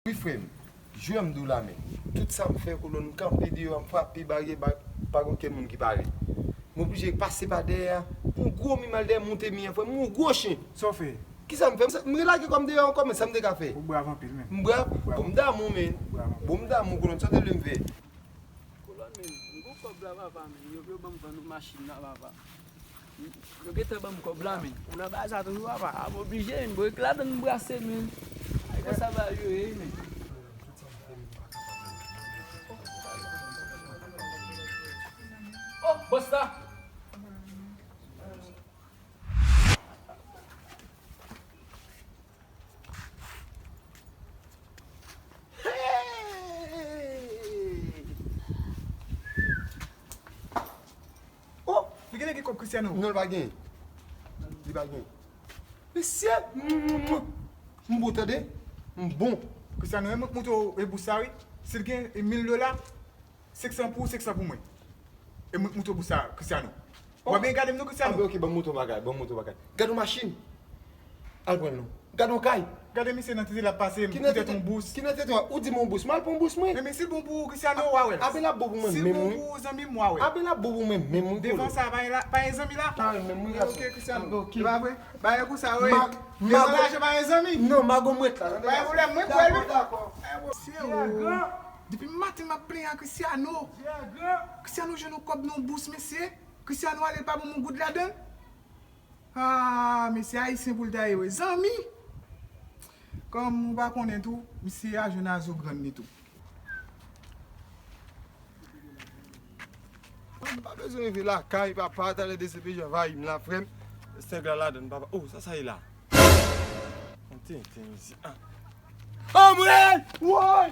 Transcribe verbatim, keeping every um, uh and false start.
Wi, frè m. Jwe m di w la, men. Tout sa m fè, kolonn, m kanpe deyò a, m frape baryè, ba, pa gen okenn moun ki pare. M oblije pase pa dèyè a. Yon gwo mi m al dèyè, monte mi an, frè m, yon gwo chen. Sa w fè? Kisa m fè? M relage kò m deyò ankò, men sa m te ka fè? Ou brav anpil, men. M brav? Ou brav anpil. Bon, m damou, men. Ou brav anpil. Bon, m damou, kolonn, sa w te vle m fè? Kolonn, men, m gon kòb la, papa, men. Yo, yo ban m vann yon machin la, papa. Yo gentan ban m kòb la, men. Ou nan bagay sa toujou, papa? A, m oblije, men. Bon, e k ladan m brase, men. E konsa bagay yo ye, men. Oh, bòs la! Hey! Oh, li genlè gen kòb Cristiano. Non, li pa gen. Li pa gen. Mesye, m, m, m, m bon, tande. M bon. Cristiano, e mwen k montre w e bous sa, wi. Si l gen mil dola, senk san pou ou, senk san pou mwen. E mwen k montre w bous sa, Cristiano. Oh. W ap byen gade m non, Cristiano. Ah, ben, ok, ban m montre w bagay, ban m montre w bagay. Gade yon machin. Al pran l non. Gade yon kay. Gade misye nan tete l ap pase, poutèt yon bous. Ki nan tete w? Ou di m yon bous, m al pran yon bous mwen. Men, men si l bon pou ou, Cristiano, w a wè l. Ah, ben, l ap bon pou mwen menm, wi. Si l bon pou ou, zanmi m, w a wè l. Ah, ben, l ap bon pou mwen menm, wi. Devan sa, pa gen la, pa gen zanmi la? Pa gen menm, wi, gason. Ok, Cristiano. Ah, ben, ok. E pa vre? Bagay konsa, wi. Devan lajan, pa gen zanmi? Non, mago m ret la, tande. Pa gen pwoblèm, mwen kwè, wi. Dakò, dakò. Mesye, o. Depi maten, m ap plenyen ak Cristiano. Cristiano jwenn yon kòb nan yon bous, mesye. Cristiano ale, l pa ban m yon goud ladan l. Ah, mesye, ayisyen pou l ta ye, wi. Zanmi! Kòm ou pa konnen tou, misye a jwenn a zo grann li tou. M pa bezwen rive lakay, papa, talè D C P J anvayi m la, frè m. Sèg la ladann, papa. Oh, sa, sa ye la? Yon tenten, mesye. Ah. Oh, mwen! Woy!